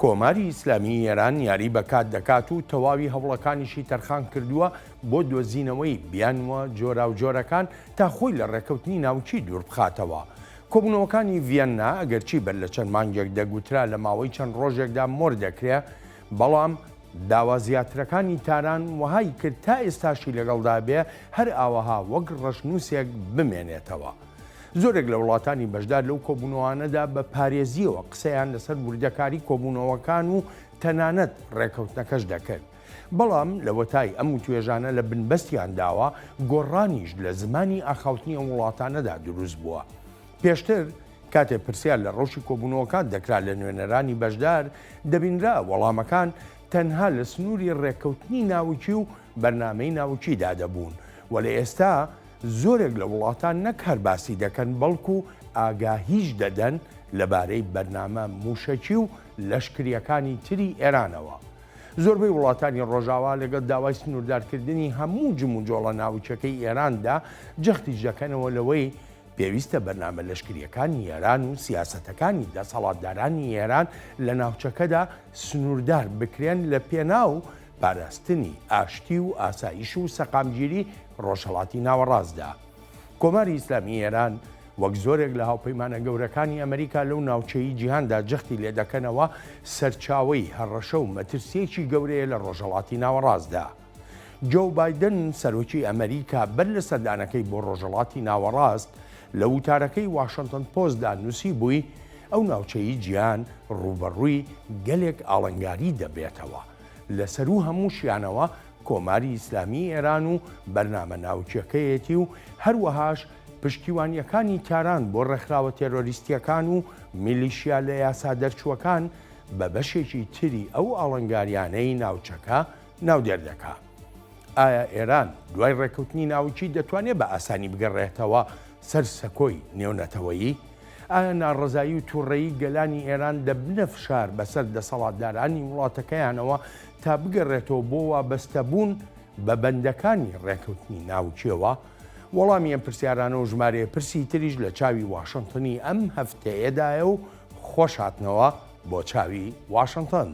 کۆماری ئیسلامیی ئێران یاری بە کات دەکات و تەواوی هەوڵەکانیشی تەرخان کردووە بۆ دۆزینەوەی بیانووە جۆراوجۆرەکان تا خۆی لە ڕێککەوتنی ناوکی دوور بخاتەوە. کۆبوونەوەکانی ڤیەننا ئەگەرچی بەر لە چەند مانگێک دەگوترا لە ماوەی چەند ڕۆژێکدا مۆر دەکرێ، بەڵام داوا زیاترەکانی تاران وەهای کرد تا ئێستاشی لەگەڵدا بێ هەر ئاوەها وەک ڕەشنووسێک بمێنێتەوە. زۆرێک لە وڵاتانی بەشدار لەو کۆبوونەوانەدا بە پارێزییەوە قسەیان لەسەر وردەکاری کۆبوونەوەکان و تەنانەت ڕێکەوتنەکەش دەکرد. بەڵام لەوەتای ئەم وتوێژانە لە بنبەستیان داوە، گۆڕانیش لە زمانی ئاخاوتنی ئەم وڵاتانەدا دروست بووە. پێشتر کاتێ پرسیار لە ڕەوشی کۆبوونەوەکان دەکرا لە نوێنەرانی بەشدار، دەبینرا وەڵامەکان تەنها لە سنووری ڕێککەوتنی ناوکی و بەرنامەی ناوکیدا دەبوون و لە ئێستا زۆرێک لە وڵاتان نەک هەر باسی دەکەن بەڵکو ئاگاهیش دەدەن لەبارەی بەرنامە مووشەکی و لەشکرییەکانی تری ئێرانەوە. زۆربەی وڵاتانی ڕۆژاوا لەگەڵ داوای سنووردارکردنی هەموو جموجۆڵە ناوکیەکەی ئێراندا جەختیش دەکەنەوە لەوەی پێویستە بەرنامە لەشکرییەکانی ئێران و سیاسەتەکانی دەسەڵاتدارانی ئێران لە ناوچەکەدا سنووردار بکرێن لە پێناو پاراستنی ئاشتی و ئاسایش و سەقامگیری ڕۆژهەڵاتی ناوەڕاستدا. کۆماری ئیسلامی ئێران وەک زۆرێک لە هاوپەیمانە گەورەکانی ئەمریکا لەو ناوچەی جیهاندا جەختی لێدەکەنەوە، سەرچاوەی هەڕەشە و مەترسییەکی گەورەیە لە ڕۆژهەڵاتی ناوەڕاستدا. جۆو بایدن، سەرۆکی ئەمریکا بەر لە سەردانەکەی بۆ ڕۆژهەڵاتی ناوەڕاست، لە وتارەکەی واشنتن پۆستدا نووسیبووی، ئەو ناوچەی جیهان ڕووبەڕووی گەلێک ئاڵنگاری دەبێتەوە، لە سەروو هەمووشیانەوە کۆماری ئیسلامیی ئێران و بەرنامە ناوکییەکەیەتی و هەروەهاش پشتیوانییەکانی تاران بۆ ڕێکخراوە تێرۆریستییەکان و میلیشیا لە یاسا دەرچووەکان بە بەشێکی تری ئەو ئاڵنگارییانەی ناوچەکە ناودێر دەکا. ئایا ئێران دوای ڕێککەوتنی ناوکی دەتوانێ بە ئاسانی بگەڕێتەوە سەر سەکۆی نێونەتەوەیی؟ ئایا ناڕەزایی و تووڕەیی گەلانی ئێران دەبنە فشار بەسەر دەسەڵاتدارانی وڵاتەکەیانەوە تا بگەڕێتەوە بۆ وابەستەبوون بە بەندەکانی ڕێککەوتنی ناوکییەوە؟ وەڵامی ئەم پرسیارانە و ژمارەیە پرسی تریش لە چاوی واشنتنی ئەم هەفتەیەدایە و خۆش هاتنەوە بۆ چاوی واشنتن.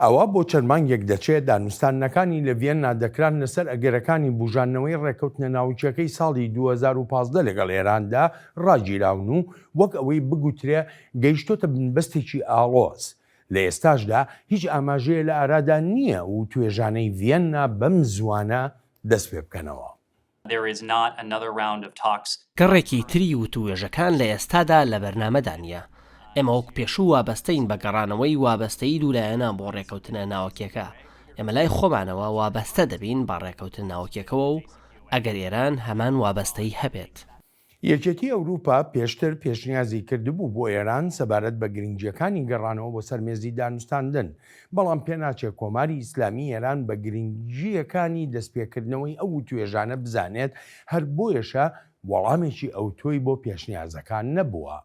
ئەوە بۆ چەند مانگێک دەچێت دانوستاندنەکانی لە ڤیەننا دەکران لەسەر ئەگەرەکانی بوژاندنەوەی ڕێککەوتنە ناوکیەکەی ساڵی 2015 لەگەڵ ئێراندا ڕاگیراون و وەک ئەوەی بگوترێ گەیشتۆتە بنبەستێکی ئاڵۆز، لە ئێستاشدا هیچ ئاماژەیە لە ئارادا نییە وتوێژانەی ڤیەننا بەم زووانە دەست پێ بکەنەوە. گەڕێکی تری وتووێژەکان لە ئێستادا لە بەرنامەدا نییە. ئێمە وەک پێشوو وابەستەین بە گەڕانەوەی وابەستەیی دوولایەنە بۆ ڕێکەوتنە ناوەکیەکە. ئێمە لای خۆمانەوە وابەستە دەبین بە ڕێکەوتنە ناوەکیەکەوە و ئەگەر ئێران هەمان وابەستەیی هەبێت. یەکێتی ئەوروپا پێشتر پێشنیازی کردبوو بۆ ئێران سەبارەت بە گرنگییەکانی گەڕانەوە بۆ سەر مێزی دانوستاندن، بەڵام پێناچێ کۆماری ئیسلامی ئێران بە گرنگییەکانی دەستپێکردنەوەی ئەو وتوێژانە بزانێت، هەر بۆیەشە وەڵامێکی ئەوتۆی بۆ پێشنیازەکان نەبووە.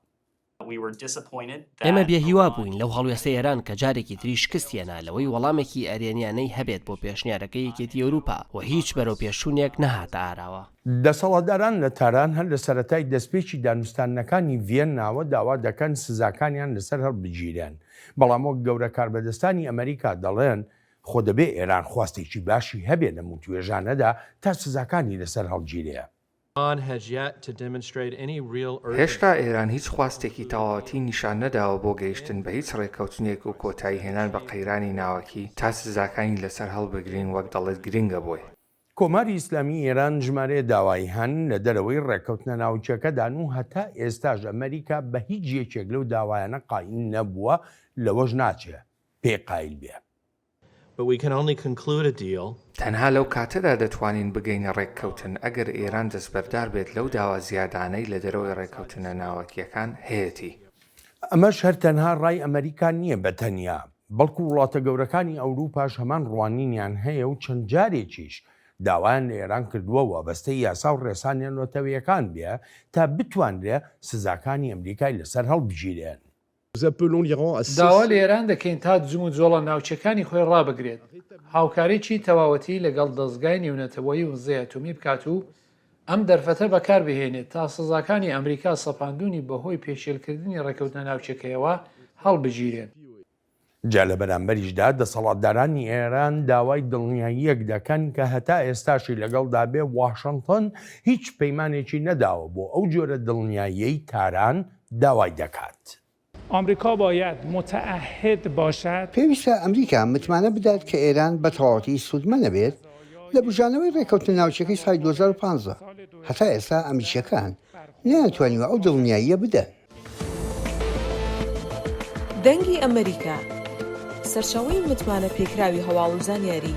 ئێمە بێ هیوا بووین لەو هەڵوێستەی ئێران کە جارێکی تری شکستی هێنا لەوەی وەڵامێکی ئەرێنیانەی هەبێت بۆ پێشنیارەکەی یەکێتی ئەوروپا و هیچ بەرەوپێشچوونێک نەهاتە ئاراوە. دەسەڵاتداران لە تاران هەر لە سەرەتای دەستپێکی دانوستاندنەکانی ڤیەنناوە داوا دەکەن سزاکانیان لەسەر هەڵبگیرێن، بەڵام وەک گەورە کاربەدەستانی ئەمەریکا دەڵێن خۆ دەبێ ئێران خواستێکی باشی هەبێ لەم وتوێژانەدا تا سزاکانی لەسەر هەڵگیرێ. هێشتا ئێران هیچ خواستێکی تەواوەتی نیشان نەداوە بۆ گەیشتن بە هیچ ڕێککەوتنێک و کۆتایی هێنان بە قەیرانی ناوەکی تا سزاکانی لەسەر هەڵبگرین وەک دەڵێت گرنگە بۆی. کۆماری ئیسلامیی ئێران ژمارەیە داوای هەن لە دەرەوەی ڕێککەوتنە ناوکییەکەدان و هەتا ئێستاش ئەمەریکا بە هیچ یەکێک لەو داوایانە قایل نەبووە، لەوەش ناچێ پێی قایل بێ. تەنها لەو کاتەدا دەتوانین بگەینە ڕێککەوتن ئەگەر ئێران دەستبەردار بێت لەو داوا زیادانەی لە دەرەوەی ڕێککەوتنە ناوەکییەکان هەیەتی. ئەمەش هەر تەنها ڕای ئەمەریکا نییە بە تەنیا، بەڵکو وڵاتە گەورەکانی ئەوروپاش هەمان ڕوانینیان هەیە و چەند جارێکیش داوایان لە ئێران کردووە وابەستەی یاسا و ڕێسا نێونەتەوەیەکان بێ تا بتوانرێ سزاکانی ئەمریکای لەسەر هەڵبگیرێن. داوا لە ئێران دەکەین تا جموجۆڵە ناوچەکانی خۆی ڕابگرێت، هاوکاریی تەواوەتی لەگەڵ دەزگای نێونەتەوەیی وزەی ئەتۆمی بکات و ئەم دەرفەتە بەکاربهێنێت تا سزاکانی ئەمریکا سەپاندوونی بەهۆی پێشێلکردنی ڕێککەوتنە ناوچەکەیەوە هەڵبگیرێن. جا لە بەرامبەریشدا دەسەڵاتدارانی ئێران داوای دڵنیاییەک دەکەن کە هەتا ئێستاشی لەگەڵدا بێ واشنتن هیچ پەیمانێکی نەداوە بۆ ئەو جۆرە دڵنیاییەی تاران داوای دەکات. آمریکا باید متعهد باشد. پێویستە ئەمریکا متمانە بدات کە ئێران بە تەواوەتی سوودمەنەبێت لە بوژانەوەی ڕێککەوتنە ناوچەکەی ساڵی 2015. هەتا ئێستا ئەمریکییەکان نەیانتوانیوە ئەو دڵنیاییە بدەن. دەنگی ئەمەریکا، سەرچاوەی متمانە پێکراوی هەواڵ و زانیاری.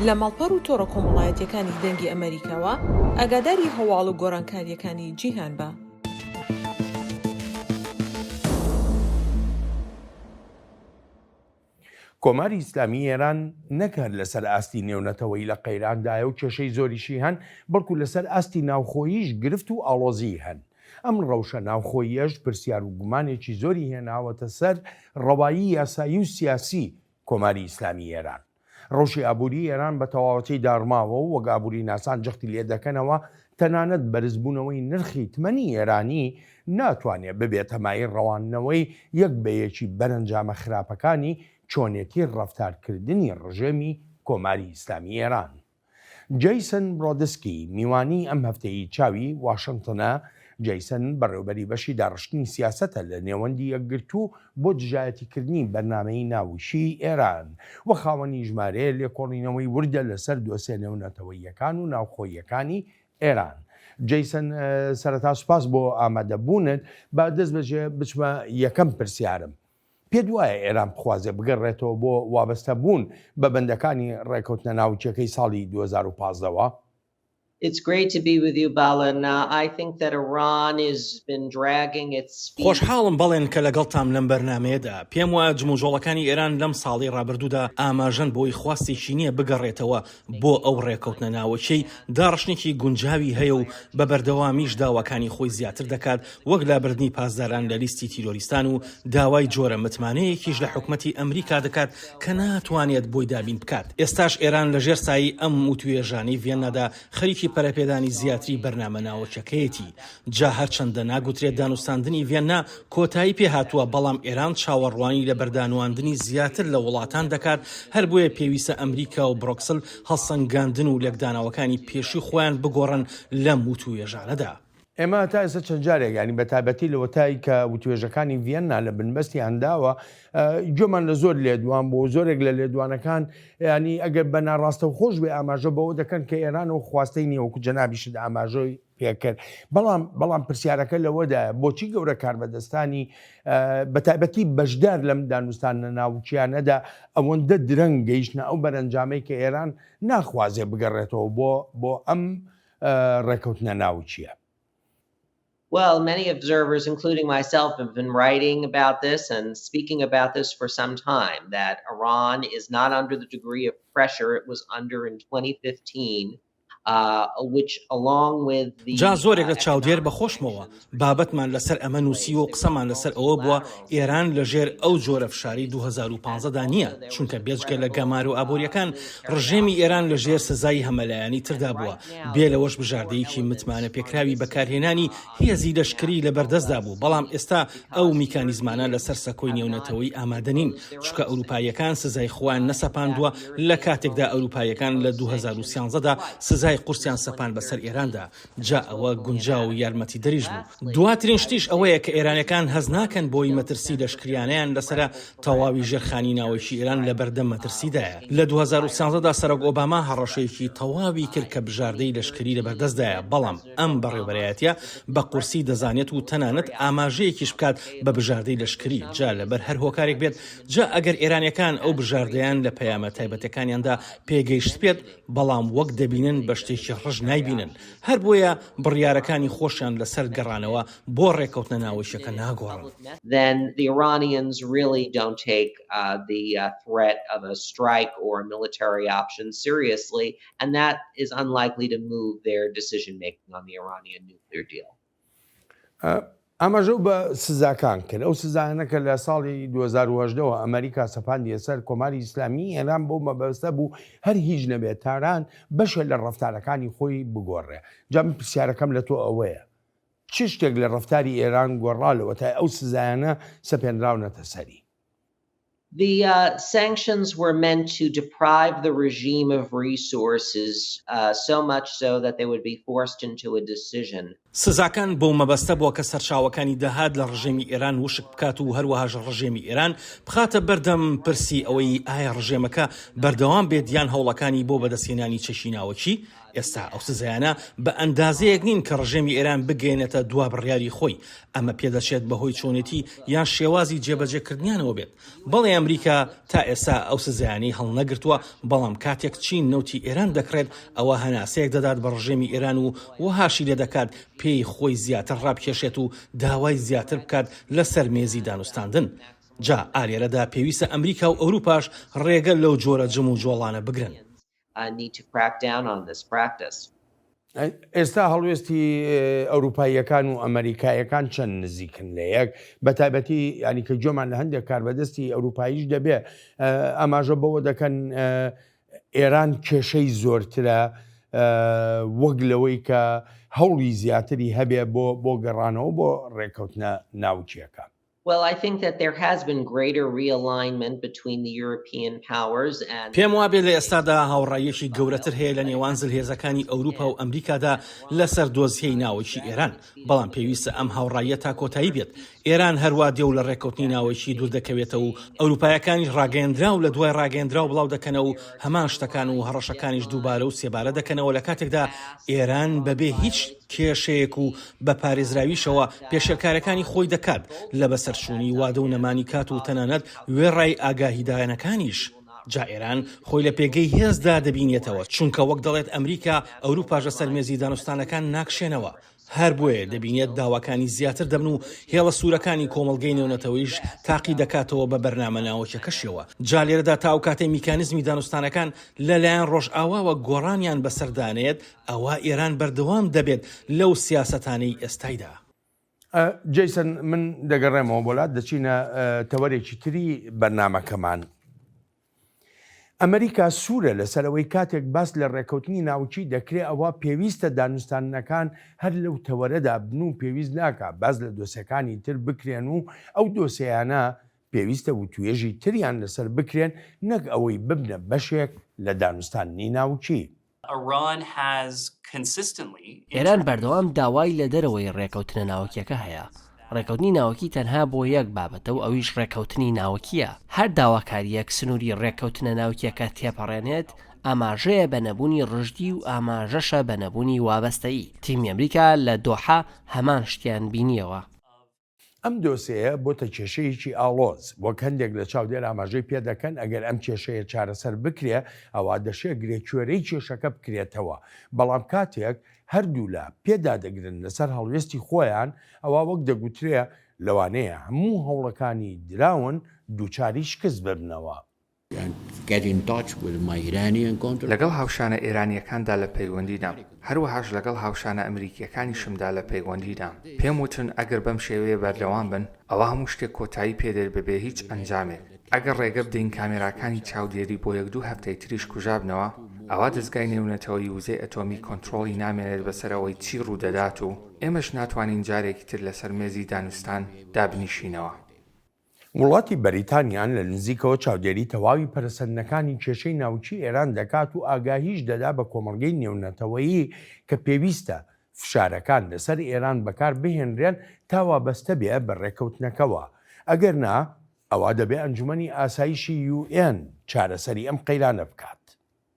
لە ماڵپەڕ و تۆڕە کۆمەڵایەتیەکانی دەنگی ئەمەریکاوە ئاگاداری هەواڵ و گۆڕانکاریەکانی جیهان بە. کۆماری ئیسلامی ئێران نەک هەر لەسەر ئاستی نێونەتەوەیی لە قەیراندایە و کێشەی زۆریشی هەن، بەڵکو لەسەر ئاستی ناوخۆییش گرفت و ئاڵۆزیی هەن. ئەم ڕەوشە ناوخۆییەش پرسیار و گومانێکی زۆری هێناوەتە سەر ڕەوایی یاسایی و سیاسی کۆماری ئیسلامی ئێران. ڕەوشی ئابووریی ئێران بە تەواوەتی داڕماوە و وەک ئابووریناسان جەختی لێ دەکەنەوە، تەنانەت بەرزبوونەوەی نرخی تمەنی ئێرانی ناتوانێ ببێتە مایەی ڕەواندنەوەی یەک بە یەکی بەرەنجامە خراپەکانی چۆنێتی ڕەفتارکردنی ڕژێمی کۆماری ئیسلامی ئێران. جەیسن برۆدسکی میوانی ئەم هەفتەیی چاوی واشنتنە، جەیسن بەڕێوبەری بەشی داڕشتنی سیاسەتە لە نێوەندی یەکگرتوو بۆ دژایەتیکردنی بەرنامەی ناوکیی ئێران و خاوەنی ژمارەیە لێکۆڵینەوەی وردە لەسەر دۆسێ نێونەتەوەییەکان و ناوخۆییەکانی ئێران. جەیسن سەرەتا سوپاس بۆ ئامادەبوونت، با دەستبەجێ بچمە یەکەم پرسیارم. پێت وایە ئێران بخوازێ بگەڕێتەوە بۆ وابەستەبوون بە بەندەکانی ڕێکەوتنە ناوکیەکەی ساڵی 2015 وە؟ It's great to be with you Balen. I think that Iran is been dragging its feet. خۆشحاڵم بەڵێن کە لەگەڵتام لەم بەرنامەیەدا. پێم وایە جموجۆڵەکانی ئێران لەم ساڵەی ڕابردوودا ئاماژەن بەوەی خواستێکی نییە بگەڕێتەوە بۆ ئەو ڕێکەوتنە ناوەکیەی داڕشتنێکی گونجاوی هەیە و بە بەردەوامیش داواکانی خۆی زیاتر دەکات وەک لابردنی پاسداران لە لیستی تیرۆریستان و داوای جۆرە متمانەیەکیش لە حکومەتی ئەمریکا دەکات کە ناتوانێت بۆی دابین بکات. ئێستاش ئێران لە ژێر سایەی ئەم وتوێژانەی ڤیەننادا خەریکی پەرەپێدانی زیاتری بەرنامە ناوەکیەکەیەتی. جا هەرچەندە ناگوترێت دانوستاندنی ڤیەننا کۆتایی پێهاتووە، بەڵام ئێران چاوەڕوانی لەبەردانواندنی زیاتر لە وڵاتان دەکات، هەر بۆیە پێویستە ئەمریکا و برۆکسل هەڵسەنگاندن و لێکدانەوەکانی پێشووی خۆیان بگۆڕن لەم وتووێژانەدا. ئێمە تا ئێستا چەند جارێک یانی بە تایبەتی لەوەتای کە وتوێژەکانی ڤیەننا لە بنبەستیان داوە گوێمان لە زۆر لێدوان بۆ زۆرێک لە لێدوانەکان ینی ئەگەر بە ناڕاستەوخۆش بێ ئاماژە بەوە دەکەن کە ئێران و خواستەی نییە وەکو جەنابیشت ئاماژەی پێکرد بەڵام بەڵام پرسیارەکە لەوەدایە بۆچی گەورە کاربەدەستانی بە تایبەتی بەشدار لەم دانوستانە ناوکیانەدا ئەوەندە درەنگ گەیشتنە ئەو بەرەنجامەی کە ئێران ناخوازێ بگەڕێتەوە بۆ بۆ ئەم ڕێکەوتنە ناوکیە. Well, many observers, including myself, have been writing about this and speaking about this for some time, that Iran is not under the degree of pressure it was under in 2015, which along with the جا زۆرێک لە چاودێر بە خۆشمەوە بابەتمان لەسەر ئەمە نووسیوە و قسەمان لەسەر ئەوە بووە ئێران لەژێر ئەو جۆرە فشارەی 2015 دا نییە، چونکە بێجگە لە گەمارۆ ئابوورییەکان، ڕژێمی ئێران لەژێر سزای هەمەلایەنەی تردا بووە، بێ لەوەش بژاردەیەکی متمانەپێکراوی بەکارهێنانی هێزی لەشکری لەبەردەستدا بوو، بەڵام ئێستا ئەو میکانیزمانە لەسەر سەکۆی نێونەتەوەیی ئامادە نین، چونکە ئەوروپاییەکان سزای خۆیان نەسەپاندووە، لەکاتێکدا ئەوروپاییەکان لە 2013 دا سزای قورسیان سەپاند بەسەر ئێراندا، جا ئەوە گونجاو و یارمەتیدەریش بوو. دواترین شتیش ئەوەیە کە ئێرانیەکان هەست ناکەن بۆی مەترسی لەشکریانەیان لەسەرە، تەواوی ژێرخانی ناوەکی ئێران لەبەردەم مەترسیدایە. لە 2013 دا سەرۆک ئۆباما هەڕەشەیەکی تەواوی کرد کە بژاردەی لەشکری لەبەردەستدایە، بەڵام ئەم بەڕێوبەرایەتیە بە قورسی دەزانێت و تەنانەت ئاماژەیەکیش بکات بە بژاردەی لەشکری جا لەبەر هەر هۆکارێک بێت، جا ئەگەر ئێرانیەکان ئەو بژاردەیان لە پەیامە تایبەتەکانیاندا پێگەیشتبێت، بەڵام وەک دەبینن بە. شتێکی ڕژد نایبینن، هەر بۆیە بڕیارەکانی خۆشیان لەسەر گەڕانەوە بۆ ڕێکەوتنە ناوەکیەکە ناگۆڕن. Then the Iranians really don't take the threat of a strike or a military option seriously and that is unlikely to move their decision making on the Iranian nuclear deal. ئاماژەو بە سزاکان کرد، ئەو سزایانە کە لە ساڵی 2018 ەوە ئەمەریکا سەپاندیە سەر کۆماری ئیسلامیی ئێران بەو مەبەستە بوو هەر هیچ نەبێت تاران بەشێ لە ڕەفتارەکانی خۆی بگۆڕێ. جا من پرسیارەکەم لە تۆ ئەوەیە چ شتێک لە ڕەفتاری ئێران گۆڕا لەوەتای ئەو سزایانە سەپێنراونەتە سەری؟ The sanctions were meant to deprive the regime of resources so much so that they would be forced into a decision. سزاکان بەو مەبەستە بووە کە سەرچاوەکانی داهات لە ڕژێمی ئێران وشک بکات و هەروەهاش ڕژێمی ئێران بخاتە بەردەم پرسی ئەوەی ئایا ڕژێمەکە بەردەوام بێت یان هەوڵەکانی بۆ بەدەستهێنانی چەکی ناوەکی ئێستا ئەو سزایانە بە ئەندازەیەک نین کە ڕژێمی ئێران بگەیەنێتە دوا بڕیاری خۆی، ئەمە پێدەچێت بەهۆی چۆنێتی یان شێوازی جێبەجێکردنیانەوە بێت. بەڵێ ئەمریکا تا ئێستا ئەو سزایانەی هەڵنەگرتووە، بەڵام کاتێک چین نەوتی ئێران دەکڕێت ئەوە هەناسەیەک دەدات بە ڕژێمی ئێران و وەهاشی لێدەکات پێی خۆی زیاتر ڕابکێشێت و داوای زیاتر بکات لەسەر مێزی دانوستاندن. جا ئالێرەدا پێویستە ئەمریکا و ئەوروپاش ڕێگە لەو جۆرە جموجۆڵانە بگرن. need to crack down on this practice. ئێستا هەڵوێستی ئەوروپاییەکان و ئەمەریکایەکان چەند نزیکن لە یەک بە تایبەتی ینی کە گوێمان لە هەندێک کاربەدەستی ئەوروپاییش دەبێ ئاماژە بەوە دەکەن ئێران کێشەی زۆرترە وەک لەوەی کە هەوڵی زیاتری هەبێ بۆ بۆ گەڕانەوە بۆ ڕێککەوتنە ناوکیەکە. Well, I think that there has been greater realignment between the European powers and. پێم وابێ لە ئێستادا هاوڕاییەکی گەورەتر هەیە لە نێوان زلهێزەکانی ئەوروپا و ئەمریکادا لەسەر دۆزیەی ناوەکی ئێران، بەڵام پێویستە ئەم هاوڕاییە تا کۆتایی بێت. ئێران هەروا دێ و لە ڕێککەوتنی ناوەکی دوور دەکەوێتەوە و ئەوروپایەکانیش ڕاگەیەندراو لە دوای ڕاگەیەندراو بڵاو دەکەنەوە و هەمان شتەکان و هەڕەشەکانیش دووبارە و سێبارە دەکەنەوە لە کاتێکدا ئێران بەبێ هیچ کێشەیەک و بە پارێزراویشەوە پێشێلکارەکانی خۆی دەکات لە بەسەرچوونی وادە و نەمانی کات و تەنانەت وێڕای ئاگاهیدانەکانیش. جا ئێران خۆی لە پێگەی هێزدا دەبینێتەوە، چونکە وەک دەڵێت ئەمریکا، ئەوروپاش لەسەر مێزی دانوستانەکان ناکشێنەوە. هەر بۆیە دەبینێت داواکانی زیاتر دەبن و هێڵە سوورەکانی کۆمەڵگەی نێونەتەوەیش تاقی دەکاتەوە بە بەرنامە ناوەکیەکەشیەوە. جا لێرەدا تا ئەوکاتەی میکانیزمی دانوستانەکان لە لایەن ڕۆژئاواوە گۆڕانیان بەسەردا نەیەت، ئەوا ئێران بەردەوام دەبێت لەو سیاسەتانەی ئێستایدا. جەیسن من دەگەڕێمەوە بۆ لات دەچینە تەوەرێکی تری بەرنامەکەمان. ئەمریکا سوورە لەسەر ئەوەی کاتێک باس لە ڕێکەوتنی ناوکی دەکرێ ئەوە پێویستە دانوستاندنەکان هەر لەو تەوەرەدا بن و پێویست ناکا باس لە دۆسێکانی تر بکرێن و ئەو دۆسێیانە پێویستە وتوێژی تریان لەسەر بکرێن نەک ئەوەی ببنە بەشێک لە دانوستاندنی ناوکی. ئێران بەردەوام داوای لە دەرەوەی ڕێکەوتنە ناوەکیەکە هەیە. ڕێکەوتنی ناوەکی تەنها بۆ یەک بابەتە و ئەویش ڕێکەوتنی ناوەکیە. هەر داواکاریەک سنوری ڕێکەوتنە ناوکیەکە تێپەڕێنێت، ئاماژەیە بە نەبوونی ڕژدی و ئاماژەشە بە نەبوونی وابەستەیی. تیمی ئەمریکا لە دۆحە هەمان شتیان بینیەوە. ئەم دۆسێیە بۆتە کێشەیەکی ئاڵۆز، وەک هەندێک لە چاودێر ئاماژەی پێدەکەن ئەگەر ئەم کێشەیە چارەسەر بکرێ ئەوا دەشێ گرێکوێرەی کێشەکە بکرێتەوە، بەڵام کاتێک هەردوولا پێ دادەگرن لەسەر هەڵوێستی خۆیان ئەوا وەک دەگوترێ لەوانەیە هەموو هەوڵەکانی دراون دووچاری شکست ببنەوە. لەگەڵ هاوشانە ئێرانییەکاندا لە پەیوەندیدام، هەروەهاش لەگەڵ هاوشانە ئەمریکییەکانیشمدا لە پەیوەندیدام. پێم وتن ئەگەر بەم شێوەیە بەردەوام بن، ئەوا هەموو شتێک کۆتایی پێدێت بەبێ هیچ ئەنجامێک. ئەگەر ڕێگە بدەین کامێراکانی چاودێری بۆ یەک دوو هەفتەی تریش کوژابنەوە، ئەوا دەزگای نێونەتەوەیی وزەی ئەتۆمی کۆنترۆڵی نامێنێت بەسەر ئەوەی چی ڕوودەدات و ئێمەش ناتوانین جارێکی تر لەسەر مێزی دانوستان دابنیشینەوە. وڵاتی بەریتانیا لە نزیکەوە چاودێری تەواوی پەرەسەندنەکانی کێشەی ناوکی ئێران دەکات و ئاگاهیش دەدا بە کۆمەڵگەی نێونەتەوەیی کە پێویستە فشارەکان لەسەر ئێران بەکار بهێنرێن تا وابەستە بێ بە ڕێککەوتنەکەوە ئەگەر نا ئەوا دەبێ ئەنجومەنی ئاسایشی یو ئێن چارەسەری ئەم قەیرانە بکات.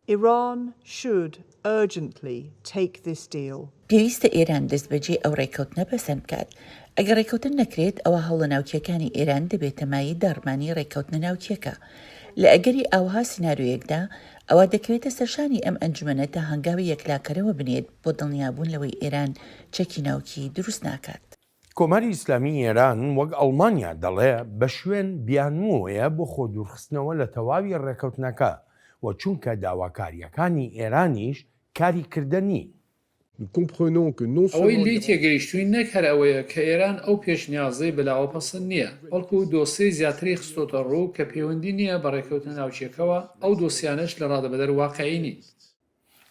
Iran should urgently take this deal. پێویستە ئێران دەستبەجێ ئەو ڕێککەوتنە پەسەند بکات. ئەگەر ڕێککەوتن نەکرێت، ئەوا هەوڵە ناوکییەکانی ئێران دەبێتە مایەی داڕمانی ڕێککەوتنە ناوکییەکە. لە ئەگەری ئاوەها سیناریۆیەکدا، ئەوا دەکەوێتە سەرشانی ئەم ئەنجومەنە تا هەنگاوی یەکلاکەرەوە بنێت بۆ دڵنیابوون لەوەی ئێران چەکی ناوکی دروست ناکات. کۆماری ئیسلامیی ئێران وەک ئەڵمانیا دەڵێ بە شوێن بیانووەوەیە بۆ خۆدوورخستنەوە لە تەواوی ڕێکەوتنەکە و چونکە داواکارییەکانی ئێرانیش کاری کردە نین. ئەوەی لێی تێگەیشتووین نەک هەر ئەوەیە کە ئێران ئەو پێشنیازەی بەلاوە پەسند نییە، بەڵکو دۆسێی زیاتری خستۆتە ڕوو کە پەیوەندی نییە بە ڕێککەوتنە ناوکییەکەوە، ئەو دۆسیانەش لە ڕادەبەدەر واقیعی نین.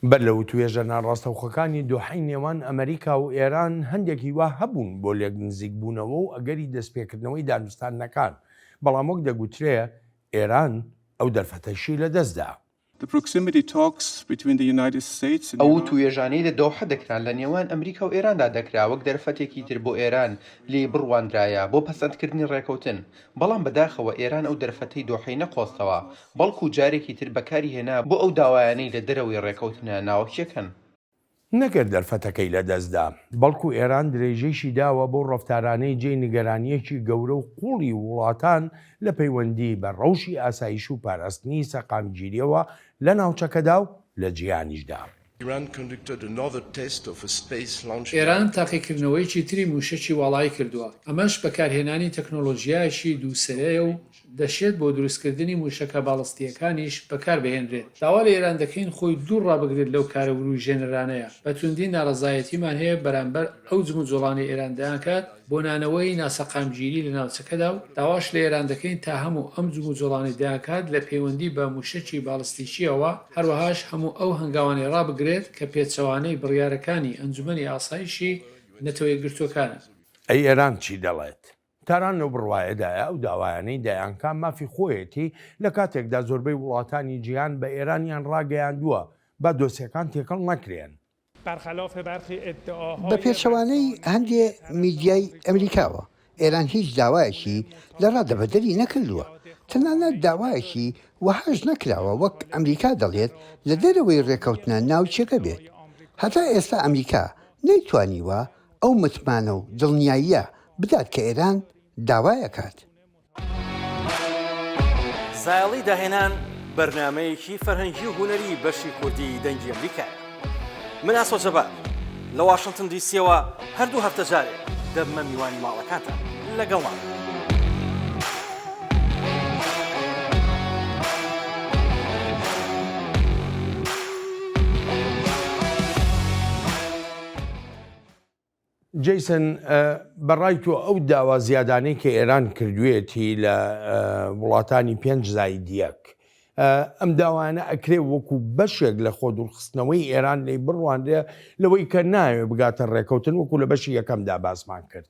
بەر لە وتوێژە ناڕاستەوخۆکانی دۆحەی نێوان ئەمەریکا و ئێران، هەندێک هیوا هەبوون بۆ لێکنزیکبوونەوە و ئەگەری دەستپێکردنەوەی دانوستاندنەکان، بەڵام وەک دەگوترێ ئێران ئەو دەرفەتەشی لەدەستدا. ئەو وتووێژانەی لە دۆحە دەکران لە نێوان ئەمریکا و ئێراندا دەکرا وەک دەرفەتێکی تر بۆ ئێران لێی بڕواندرایە بۆ پەسەندکردنی ڕێکەوتن، بەڵام بەداخەوە ئێران ئەو دەرفەتەی دۆحەی نەقۆستەوە، بەڵکو جارێکی تر بەکاری هێنا بۆ ئەو داوایانەی لە دەرەوەی ڕێکەوتنە ناوەکیەکەن. نەک هەر دەرفەتەکەی لەدەستدا، بەڵکو ئێران درێژەیشی داوە بەو ڕەفتارانەی جێی نیگەرانییەکی گەورە و قووڵی وڵاتان لە پەیوەندی بە ڕەوشی ئاسایش و پاراستنی سەقامگیرییەوە لە ناوچەکەدا و لە جیهانیشدا. ئێران تاقیکردنەوەیەکی تری مووشەکی واڵایی کردووە، ئەمەش بەکارهێنانی تەکنۆلۆژیایەکی دووسەرەیە و دەشێت بۆ دروستکردنی مووشەکە باڵستییەکانیش بەکاربهێنرێت. داوا لە ئێران دەکەین خۆی دوور ڕابگرێت لەو کارە ورووژێنەرانەیە. بە توندی ناڕەزایەتیمان هەیە بەرامبەر ئەو جموجۆڵانەی ئێران دەیانکات بۆ نانەوەی ناسەقامگیری لە ناوچەکەدا و داواش لە ئێران دەکەین تا هەموو ئەم جموجۆڵانەی دەیانکات لە پەیوەندی بە مووشەکی باڵستیکییەوە هەروەهاش هەموو ئەو هەنگاوانەی ڕابگرێت کە پێچەوانەی بڕیارەکانی ئەنجومەنی ئاسایشی نەتەوە یەکگرتووەکانن. ئەی ئێران چی دەڵێت؟ تاران لەو بڕوایەدایە ئەو داوایانەی دەیانکا مافی خۆیەتی، لە کاتێکدا زۆربەی وڵاتانی جیهان بە ئێرانیان ڕاگەیاندووە با دۆسیەکان تێکەڵ نەکرێن. بە پێچەوانەی هەندێ میدیای ئەمریکاوە، ئێران هیچ داوایەکی لە ڕادەبەدەری نەکردووە، تەنانەت داوایەکی وەهاش نەکراوە وەک ئەمریکا دەڵێت لە دەرەوەی ڕێکەوتنە ناوچەکە بێت. هەتا ئێستا ئەمریکا نەیتوانیوە ئەو متمانە و دڵنیاییە بدات کە ئێران داوای ئەکات. زایەڵی داهێنان بەرنامەیەکی فەرهەنگی و هونەری بەشی کوردی دەنگی ئەمریکایە. من ئاسۆ جەبار لە واشنتن دی سیەوە هەر دوو هەفتە جارێک دەبمە میوانی ماڵەکانتان لەگەڵمان بن. جەیسن، بە ڕای تۆ ئەو داوا زیادانەی کە ئێران کردوێتی لە وڵاتانی پێنج زاید یەک، ئەم داوایانە ئەکرێ وەکو بەشێک لە خۆدوورخستنەوەی ئێران لێی بڕوانرێ لەوەی کە نایەوێ بگاتە ڕێکەوتن وەکو لە بەشی یەکەمدا باسمان کرد؟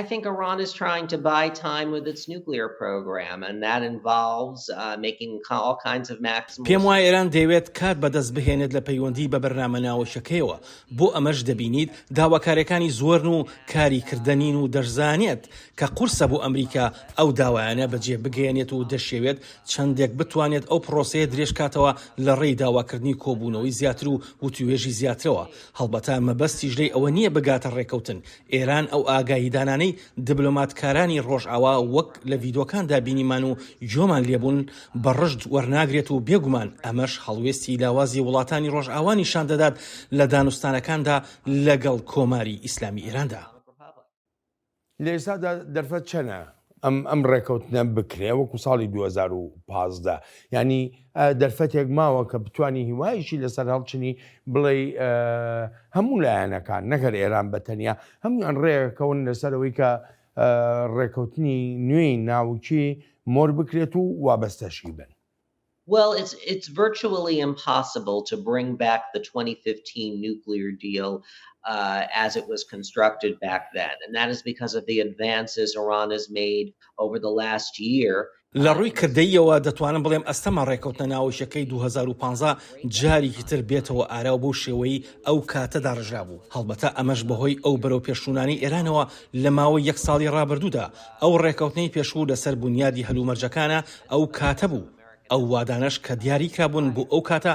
I think Iran is trying to buy time with its nuclear program and that involves uh, making all kinds of maximal پێم وایە ئێران دەیەوێت کات بەدەست بهێنێت لە پەیوەندی بە بەرنامە ناوەکیەکەیەوە، بۆ ئەمەش دەبینیت داواکاریەکانی زۆرن و کاری کردەنین و دەشزانێت کە قورسە بۆ ئەمریکا ئەو داوایانە بەجێ بگەیەنێت و دەشیەوێت چەندێک بتوانێت ئەو پرۆسەیە درێژکاتەوە لە ڕێی داواکردنی کۆبوونەوەی زیاتر و وتوێژی زیاترەوە، هەڵبەتە مەبەستیش لێی ئەوە نییە بگاتە ڕێکەوتن، ئێران ئەو ئاگاهیدانانەی دبلۆماتکارانی ڕۆژئاوا وەک لە ڤیدۆکاندا بینیمان و گۆمان لێبوون بە ڕژد وەرناگرێت و بێگومان ئەمەش هەڵوێستی لاوازی وڵاتانی ڕۆژئاوا نیشان دەدات لە دانوستانەکاندا لەگەڵ کۆماری ئیسلامی ئێراندا. لە ئێستادا دەرفەت چەنە ئەم ئەم ڕێکەوتنە بکرێ وەکو ساڵی 2015 یعنی دەرفەتێک ماوە کە بتانی هیوایشی لەسەر هەڵچنی بڵێ هەموو لایەنەکان نەگەر ئێران بە تەنیا هەموویان ڕێکەون لەسەرەوەی کە ڕێکەوتنی نوێی ناوکی مۆر بکرێت و وابەستەشی بن. Well, it's it's virtually impossible to bring back the 2015 nuclear deal uh, as it was constructed back then. And that is because of the advances Iran has made over the last year. لە ڕووی کردەییەوە دەتوانم بڵێم ئەستەمە ڕێکەوتنە ناوەکیەکەی 2015 جارێکی تر بێتەوە ئارا و بەو شێوەی ئەو کاتە داڕێژرابوو، هەڵبەتە ئەمەش بەهۆی ئەو بەرەوپێشچوونانەی ئێرانەوە لە ماوەی یەک ساڵی ڕابردوودا، ئەو ڕێکەوتنەی پێشوو لەسەر بونیادی هەلومەرجەکانە ئەو کاتە بوو، ئەو وادانەش کە دیاریکرابوون بۆ ئەو کاتە.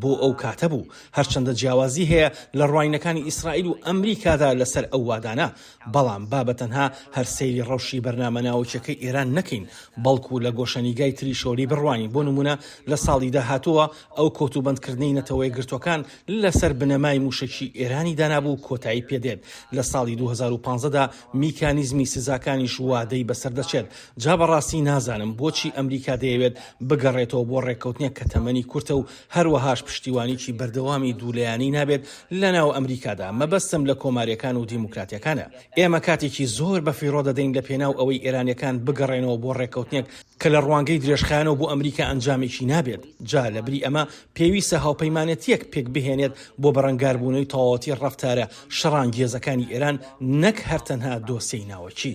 بۆ ئەو کاتە بوو، هەرچەندە جیاوازی هەیە لە ڕوانینەکانی ئیسرائیل و ئەمریکادا لەسەر ئەو وادانە، بەڵام با بە تەنها هەر سەیری ڕەوشی بەرنامە ناوکیەکەی ئێران نەکەین، بەڵکو لە گۆشەنیگای تریشەوە لێی بڕوانین، بۆ نموونە لە ساڵی داهاتووەوە ئەو کۆتوبەندکردنەی نەتەوەیەکگرتووەکان لەسەر بنەمای مووشەکی ئێرانی دانابوو کۆتایی پێدێت، لە ساڵی 2015 دا میکانیزمی سزاکانیش وادەی بەسەر دەچێت، جا بەڕاستی نازانم بۆچی ئەمریکا دەیەوێت بگەڕێتەوە بۆ ڕێککەوتنێک کە تەمەنی کورتە و هەروەهاش پشتیوانیی بەردەوامی دوولایەنەی نابێت لەناو ئەمریکادا، مەبەستم لە کۆمارییەکان و دیموکراتییەکانە. ئێمە کاتێکی زۆر بەفیڕۆ دەدەین لەپێناو ئەوەی ئێرانییەکان بگەڕێنەوە بۆ ڕێککەوتنێک کە لە ڕوانگەی درێژخایەنەوە بۆ ئەمریکا ئەنجامێکی نابێت، جا لەبری ئەمە پێویستە هاوپەیمانێتییەک پێکبهێنێت بۆ بەرەنگاربوونەوەی تەواوەتی ڕەفتارە شەڕانگێزەکانی ئێران نەک هەر تەنها دۆسێی ناوەکی.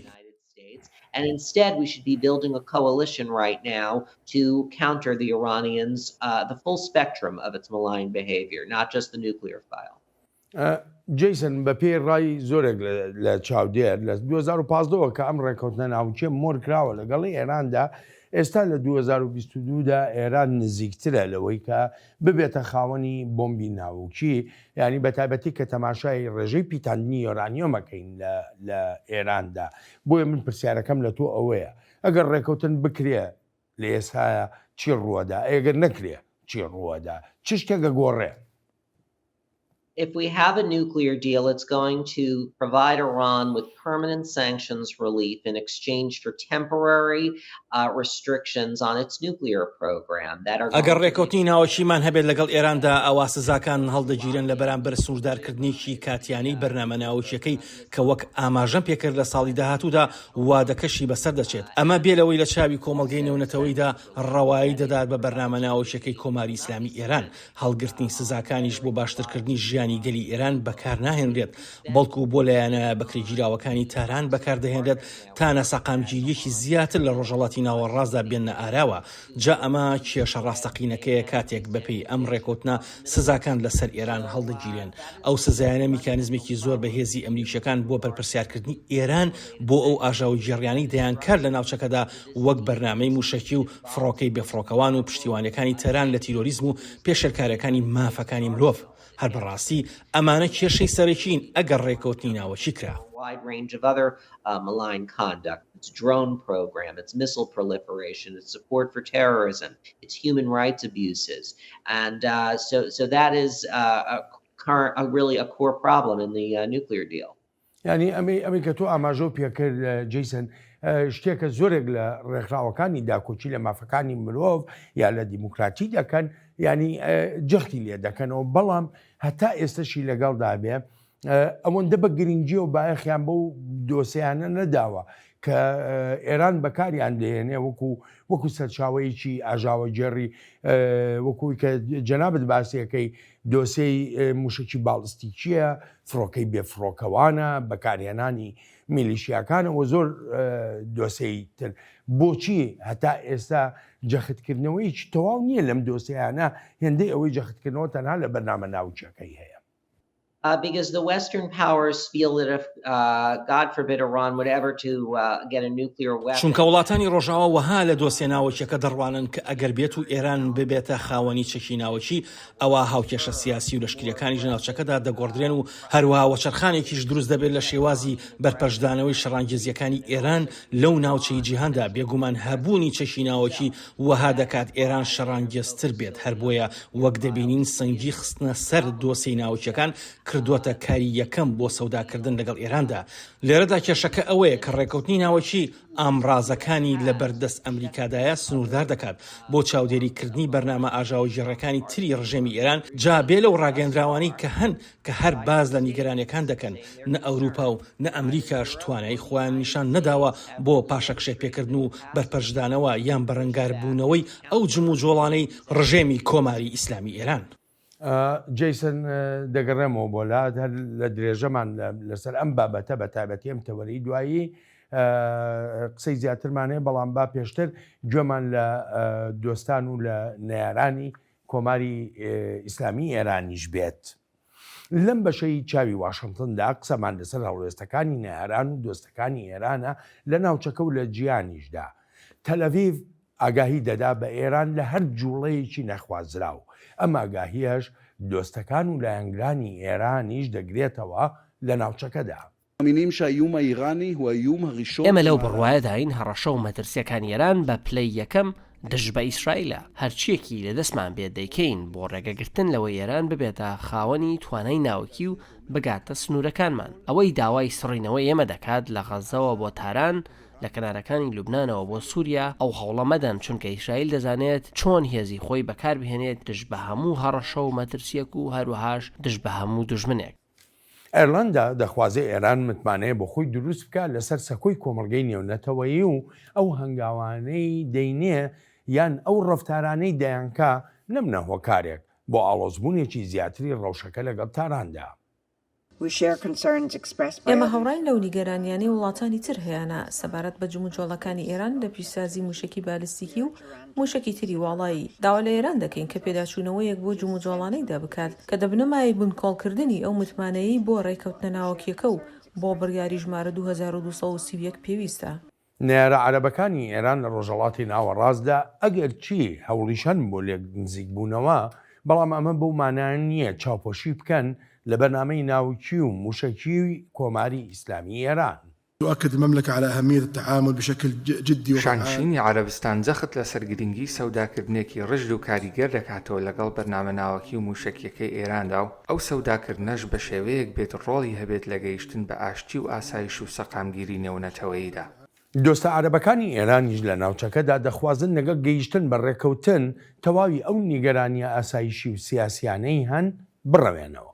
And instead we should be building a coalition right now to counter the Iranians, uh, the full spectrum of its malign behavior, not just the nuclear file. جەیسن، بەپێی ڕای زۆرێک لە چاودێر، لە 2015ەوە کە ئەم ڕێککەوتنە ناوکیە مۆر کراوە لەگەڵ ئێراندا، ئێستا لە 2022 دا ئێران نزیکترە لەوەی کە ببێتە خاوەنی بۆمبی ناوکی، یانی بە تایبەتی کە تەماشای ڕێژەی پیتاندنی یۆرانیۆم ئەکەین لە ئێراندا. بۆیە من پرسیارەکەم لە تۆ ئەوەیە، ئەگەر ڕێککەوتن بکرێ لە ئێستایا چی ڕووەدا؟ ئەی ئەگەر نەکرێ چی ڕووەدا؟ چ شتێک ئەگۆڕێ؟ If we have a nuclear deal, it's going to provide Iran with permanent sanctions relief in exchange for temporary uh, restrictions on its nuclear program that are ئەگەر ڕێکەوتنی ناوەکیمان هەبێت لەگەڵ ئێراندا ئەوا سزاکان هەڵدەگیرێن لە بەرامبەر سنووردارکردنێکی کاتیانەی بەرنامە ناوکیەکەی کە وەک ئاماژەم پێکرد لە ساڵی داهاتوودا وادەکەشی بەسەر دەچێت ئەمە بێ لەوەی لە چاوی کۆمەڵگەی نێونەتەوەیدا ڕەوایی دەدات بە بەرنامە ناوکیەکەی کۆماری ئیسلامی ئێران هەڵگرتنی سزاکانیش بۆ باشترکردنی ژیانی گەلی ئێران بەکارناهێنرێت، بەڵکو بۆ لایەنە بەکرێگیراوەکانی تاران بەکاردەهێنرێت تا ناسەقامگیرییەکی زیاتر لە ڕۆژهەڵاتی ناوەڕاستدا بێننە ئاراوە، جا ئەمە کێشە ڕاستەقینەکەیە کاتێک بەپێی ئەم ڕێکەوتنە سزاکان لەسەر ئێران هەڵدەگیرێن. ئەو سزایانە میکانیزمێکی زۆر بەهێزی ئەمریکییەکان بۆ بەرپرسیارکردنی ئێران بۆ ئەو ئاژاوەگێڕیانەی دەیانکات لە ناوچەکەدا وەک بەرنامەی مووشەکی و فڕۆکەی بێفڕۆکەوان و پشتیوانیەکانی تاران لە تیرۆریزم و پێشێلکاریەکانی مافەکانی مرۆڤ. هەر بەڕاستی ئەمانە کێشەی سەرەکین ئەگەر ڕێکەوتنی ناوەکی کرا. یانی ئەمەی ئەمەی کە تۆ ئاماژەو پێکرد جەیسن شتێکە زۆرێک لە ڕێکخراوەکانی داکۆکی لە مافەکانی مرۆڤ یا لە دیموکراتی دەکەن ینی جەختی لێ دەکەنەوە بەڵام هەتا ئێستەشی لەگەڵدا بێ ئەوەندە بە گرنگی و بایەخیان بەو دۆسیانە نەداوە کە ئێران بەکاریان دێنێ وەکو وەکو سەرچاوەیەکی ئاژاوەگێڕی وەکوی کە جەنابت باسیەکەی دۆسێی موشەکی باڵستیکییە، فڕۆکەی بێفڕۆکەوانە، بەکارهێنانی میلیشیاکانە و زۆر دۆسێی تر. بۆچی هەتا ئێستا جەختکردنەوەیەکی تەواو نییە لەم دۆسێیانە هێندەی ئەوەی جەختکردنەوە تەنها لە بەرنامە ناوکییەکەی هەیە؟ Because the Western powers feel that if, God forbid, Iran would ever to get a nuclear weapon. چونکە وڵاتانی ڕۆژاوا وەها لە دۆسیە ناوەکیەکە دەڕوانن کە ئەگەر بێت و ئێران ببێتە خاوەنی چەکی ناوەکی ئەوا هاوکێشە سیاسی و لەشکریەکانیش لە ناوچەکەدا دەگۆڕدرێن و هەروەها وەچەرخانێکیش دروست دەبێت لە شێوازی بەرپەرچدانەوەی شەڕانگێزیەکانی ئێران لەو ناوچەی جیهاندا بێگومان هەبوونی چەکی ناوەکی وەها دەکات ئێران شەڕانگێزتر بێت، هەر بۆیە وەک دەبینین سەنگی خستنە سەر دۆسێی ناوکیەکان کردووەتە کاری یەکەم بۆ سەوداکردن لەگەڵ ئێراندا. لێرەدا کێشەکە ئەوەیە کە ڕێکەوتنی ناوەکی ئامڕازەکانی لەبەر دەست ئەمریکادایە سنووردار دەکات بۆ چاودێری کردنی بەرنامە ئاژاوەگێڕەکانی تری ڕژێمی ئێران، جا بێ لەو ڕاگەیەندراوانەی کە هەن کە هەر باس لە نیگەرانیەکان دەکەن، نە ئەوروپا و نە ئەمریکاش توانایی خۆیان نیشان نەداوە بۆ پاشەکشێ پێکردن و بەرپەرچدانەوە یان بەرەنگاربوونەوەی ئەو جموجۆڵانەی ڕژێمی کۆماری ئیسلامی ئێران. جەیسن، دەگەڕێمەوە بۆ لات، هەر لە درێژەمان لەسەر ئەم بابەتە بە تایبەتی ئەم تەوەرەی دوایی قسەی زیاترمان هەیە، بەڵام با پێشتر گوێمان لە دۆستان و لە نەیارانی کۆماری ئیسلامی ئێرانیش بێت. لەم بەشەی چاوی واشنتندا قسەمان لەسەر هەڵوێستەکانی نەیاران و دۆستەکانی ئێرانە لە ناوچەکە و لە جیهانیشدا. تەلەڤیڤ. ئاگاهی دەدا بە ئێران لە هەر جووڵەیەکی نەخوازراو، ئەم ئاگاهییەش دۆستەکان و لایەنگرانی ئێرانیش دەگرێتەوە لە ناوچەکەدا. ئێمە لەو بڕوایەداین هەڕەشە و مەترسییەکانی ئێران بە پلەی یەکەم دژ بە ئیسرائیلە، هەرچییەکی لە دەستمان بێت دەیکەین بۆ ڕێگەگرتن لەوەی ئێران ببێتە خاوەنی توانای ناوکی و بگاتە سنوورەکانمان. ئەوەی داوای سڕینەوەی ئێمە دەکات لە غەززەوە بۆ تاران، لە کەنارەکانی لوبنانەوە بۆ سووریا، ئەو هەوڵە مەدەن، چونکە ئیسرائیل دەزانێت چۆن هێزی خۆی بەکاربهێنێت دژ بە هەموو هەڕەشە و مەترسییەک و هەروەهاش دژ بە هەموو دوژمنێک. ئێرلەندا دەخوازێ ئێران متمانەیە بۆ خۆی دروست بکا لەسەر سەکۆی کۆمەڵگەی نێونەتەوەیی و ئەو هەنگاوانەی دەینێ یان ئەو ڕەفتارانەی دەیانکا نەبنە هۆکارێک بۆ ئاڵۆزبوونێکی زیاتری ڕەوشەکە لەگەڵ تاراندا. ئێمە هاوڕاین لەو نیگەرانییانەی وڵاتانی تر هەیانە سەبارەت بە جموجۆڵەکانی ئێران لە پیشسازی موشەکی بالستیکی و موشەکی تری واڵایی. داوا لە ئێران دەکەین کە پێداچوونەوەیەک بۆ جموجۆڵانەیدا بکات کە دەبنە مایەی بنکۆڵکردنی ئەو متمانەیەی بۆ ڕێککەوتنە ناوەکییەکە و بۆ بڕیاری ژمارە 2231 پێویستە. نەیارە عەرەبەکانی ئێران لە ڕۆژهەڵاتی ناوەڕاستدا ئەگەرچی هەوڵیش هەن بۆ لێکنزیکبوونەوە، بەڵام ئەمە بەو مانایە نییە چاوپۆشی بکەن لە بەرنامەی ناوکی و مووشەکیی کۆماری ئیسلامیی ئێران. تؤكد المملكة على أهمية التعامل بشكل جدي وفعال. شانشینی عەرەبستان جەخت لەسەر گرنگی سەوداکردنێکی ڕژد و کاریگەر دەکاتەوە لەگەڵ بەرنامە ناوەکی و مووشەکییەکەی ئێراندا و ئەو سەوداکردنەش بە شێوەیەک بێت ڕۆڵی هەبێت لە گەیشتن بە ئاشتی و ئاسایش و سەقامگیری نێونەتەوەییدا. دۆستە عەرەبەکانی ئێرانیش لە ناوچەکەدا دەخوازن لەگەڵ گەیشتن بە ڕێککەوتن تەواوی ئەو نیگەرانییە ئاسایشی و سیاسییانەی هەن بڕەوێنەوە.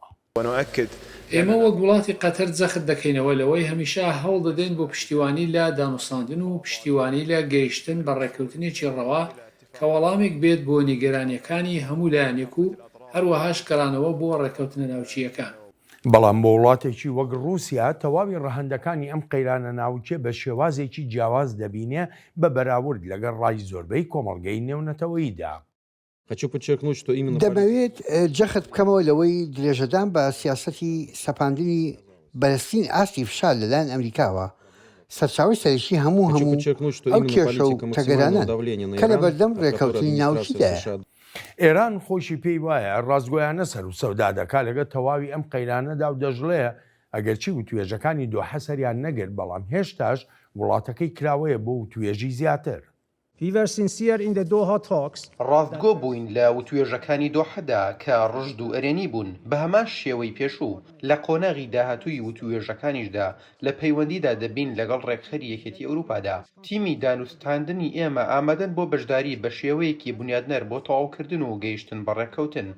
ئێمە وەک وڵاتی قەتەر جەخت دەکەینەوە لەوەی هەمیشە هەوڵ دەدەین بۆ پشتیوانی لە دانوستاندن و پشتیوانی لە گەیشتن بە ڕێککەوتنێکی ڕەوا کە وەڵامێک بێت بۆ نیگەرانییەکانی هەموو لایەنێک و هەروەهاش گەڕانەوە بۆ ڕێککەوتنە ناوچییەکان. بەڵام بۆ وڵاتێکی وەک ڕووسیا تەواوی ڕەهەندەکانی ئەم قەیرانە ناوکیە بە شێوازێکی جیاواز دەبینێ بە بەراورد لەگەڵ ڕای زۆربەی کۆمەڵگەی نێونەتەوەییدا. دەمەوێت جەخت بکەمەوە لەوەی درێژەدان بە سیاسەتی سەپاندنی بەرزترین ئاستی فشار لەلایەن ئەمریکاوە سەرچاوەی سەرەکی هەموو هەموو ئەو کێشە و تەگەرانەن کە لەبەردەم ڕێککەوتنی ناوکیدایە. ئێران خۆیشی پێی وایە ڕاستگۆیانە سەروسەودا دەکا لەگەڵ تەواوی ئەم قەیرانەدا و دەشڵێ ئەگەرچی وتوێژەکانی دۆحە سەریان نەگرت، بەڵام هێشتاش وڵاتەکەی کراوەیە بۆ وتوێژی زیاتر. We were sincere in the Doha talks. ڕاستگۆ بووین لە وتوێژەکانی دۆحەدا کە ڕژد و ئەرێنی بوون، بە هەمان شێوەی پێشوو، لە قۆناغی داهاتووی وتووێژەکانیشدا لە پەیوەندیدا دەبین لەگەڵ ڕێکخەری یەکێتی ئەوروپادا. تیمی دانوستاندنی ئێمە ئامادەن بۆ بەشداری بە شێوەیەکی بونیادنەر بۆ تەواوکردن و گەیشتن بە ڕێککەوتن.